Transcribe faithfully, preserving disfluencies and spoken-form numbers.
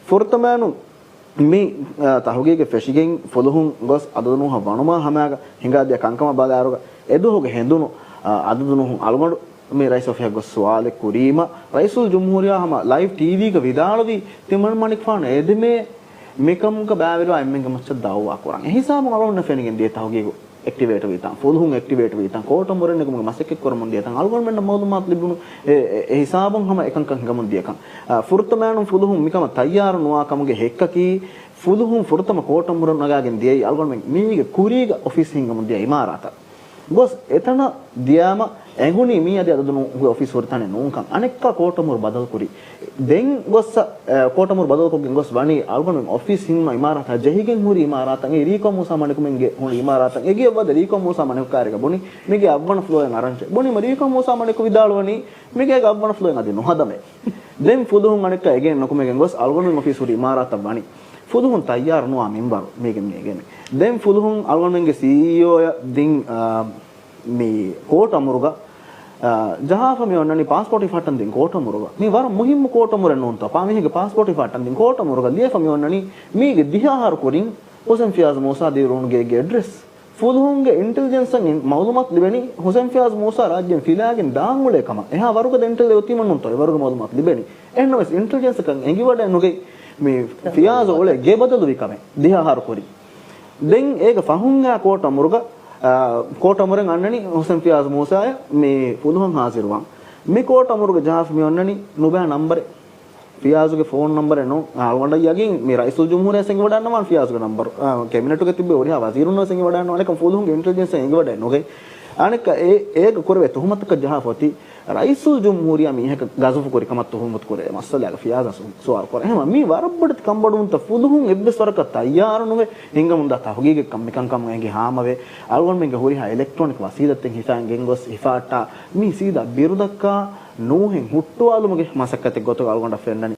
ފުރަތަމައިނު މި، އާ، ތަހުގީގެއް ފެށިގެން ފުލުހުން ގޮސް އަދަދުނޫހަށް ވަނުމާ ހަމައަށް ހިނގާދިޔަ ކަންކަމަށް ބަލާއިރުގަ އެދުވަހުގެ ހެނދުނު، އާ، އަދަދުނޫހުން އަޅުގަނޑު މި ރައީސް އޮފީހަށް ގޮސް ސުވާލެއް ކުރީމަ، ރައީސުލް ޖުމްހޫރިއްޔާ ހަމަ ލައިވް ޓީވީގަ ވިދާޅުވީ، ތިމަންމަނިކުފާނު އެދެމޭ މިކަމުގަ ބައިވެރިވާ އެންމެންގެ މައްޗަށް ދައުވާ ކުރަން. އެ ހިސާބުން އަޅުގަނޑު ފެނިގެން ދިޔަ ތަހުގީގު އެކްޓިވޭޓް ވީތަން، ފުލުހުން އެކްޓިވޭޓް ވީތަން، ކޯޓަށް މުރެން ނެގުމުގެ މަސައްކަތް ކުރަމުން ދިޔަތަން، އަޅުގަނޑުމެންނަށް މައުލޫމާތު ލިބުނު އެ، އެ، އެ ހިސާބުން ހަމަ އެކަންކަން ހިނގަމުން ދިޔަކަން. އާ، ފުރަތަމައިނުން ފުލުހުން މިކަމަށް ތައްޔާރު ނުވާ ކަމުގެ ހެއްކަކީ، ފުލުހުން ފުރަތަމަ ކޯޓަށް މުރަން ނަގާގެން ދިޔައީ އަޅުގަނޑުމެން މީގެ ކުރީގަ އޮފީސް ހިންގަމުން ދިޔަ އިމާރާތަށް. ގޮސް އެތަނަށް ދިޔާމަ އެނގުނީ މީ އަދި އަދަދުނޫހުގެ އޮފީސް ހުރި ތަނެއް ނޫންކަން. އަނެއްކާ ކޯޓަށް މުރު ބަދަލު ކުރި. ދެން ގޮއްސަ، އެ، ކޯޓަށް މުރު ބަދަލުކޮށްގެން ގޮސް ވަނީ އަޅުގަނޑުމެން އޮފީސް ހިންގުމަށް އިމާރާތަށް ޖެހިގެން ހުރި އިމާރާތަށް. އެ ރީކޯ މޫސާ މަނިކުމެންގެ ހުރި އިމާރާތަށް އެގިޔަށް ވަދެ ރީކޯ މޫސާ މަނިކު ކާރިގަ ބުނި، މީގެ އަށްވަނަ ފްލޯއެއް އަރަންޗެ. ބުނީމަ ރީކޯ މޫސާ މަނިކު ވިދާޅުވަނީ، މީގެ އަށްވަނަ ފްލޯއެއް އަދި ނުހަދަމޭ. ދެން ފުލުހުން އަނެއްކާ އެގެއިން ނުކުމެގެން ގޮސް އަޅުގަނޑުމެން އޮފީސް ހުރި އިމާރާތަށް ވަނީ. ފުލުހުން ތައްޔާރު ނުވާ މިންވަރު މީގެ މީގެން. ދެން ފުލުހުން އަޅުގަނޑުމެންގެ ސީއީއޯއަށް ދިން، އާ، މި ކޯޓް އަމުރުގަ، އާ، ޖަހާފަ މި އޮންނަނީ ޕާސްޕޯޓް ހިފާއްޓަން ދިން ކޯޓް އަމުރުގަ. މި ވަރަށް މުހިއްމު ކޯޓް އަމުރެއް ނޫންތޯ. ޕާ މީހެއްގެ ޕާސްޕޯޓް ހިފާއްޓަން ދިން ކޯޓް އަމުރުގަ ލިޔެފަ މި އޮންނަނީ މީގެ ދިހަ އަހަރު ކުރިން ހުސެން ފިޔާޒް މޫސާ ދިރުން ގޭގެ އެޑްރެސް. ފުލުހުންގެ އިންޓެލިޖެންސަށް މައުލޫމާތު ލިބެނީ ހުސެން ފިޔާޒް މޫސާ ރާއްޖޭން ފިލާގެން ދާން އުޅޭ ކަމަށް. އެހާ ވަރުގަދަ އިންޓެލް އޮތީމަ ނޫންތޯ އެވަރުގެ މައުލޫމާތު ލިބެނީ. އެހެންނަމަވެސް އިންޓެލިޖެންސަކަށް އެނގިވަޑައެއް ނުގެ މި ފިޔާޒު އުޅޭ ގެ ބަދަލުވި ކަމެއް ދިހަ އަހަރު ކުރި. ދެން އޭގެ ފަހުން އާ ކޯޓް އަމުރުގަ، އާ، ކޯޓް އަމުރެން އަންނަނީ ހުސެން ފިޔާޒް މޫސާއަށް މި ފުލުހުން ހާޒިރުވާން. މި ކޯޓް އަމުރުގަ ޖަހާފަ މި އޮންނަނީ ނުބައި ނަންބަރެއް. ފިޔާޒުގެ ފޯން ނަންބަރެއް ނޫން. އަޅުގަނޑަށް ޔަގީން މި ރައީސުލް ޖުމްހޫރިއްޔާ ވެސް އެނގިވަޑައިގަންނަވާނެ ފިޔާޒުގެ ނަންބަރު. އާ، ކެބިނެޓުގަ ތިއްބެވި ހުރިހާ ވަޒީރުންނަށް ވެސް އެނގިވަޑައިގަންނަވާނެ. އެކަމް ފުލުހުންގެ އިންޓެލިޖެންސަށް އެނގިވަޑައެއް ނުގެ. އަނެއްކާ އެ، އޭގަ ކުރެވޭ ތުހުމަތަކަށް ޖަހާފަ އޮތީ ރައީސުލް ޖުމްހޫރިއްޔާ މީހަކަށް ގަޒަފު ކުރި ކަމަށް ތުހުމަތު ކުރެވޭ މައްސަލައިގަ ފިޔާޒާ ސު-، ސުވާލު ކުރޭ. އެހެންވީމަ މީ ވަރަށް ބޮޑެތި ކަންބޮޑުވުންތައް. ފުލުހުން އެއްވެސް ވަރަކަށް ތައްޔާރު ނުވެ ހިނގަމުންދާ ތަހުގީގެއްކަން މިކަންކަމުން އެނގި ހާމަވޭ. އަޅުގަނޑުމެންގެ ހުރިހާ އިލެކްޓްރޯނިކް ވަސީލަތެއް ހިފައިގެން ގޮސް ހިފާއްޓާ މީ ސީދާ ބިރުދައްކާ ނޫހެއް ހުއްޓުވާލުމުގެ މަސައްކަތެއް ގޮތުގަ އަޅުގަނޑަށް ފެންނަނީ.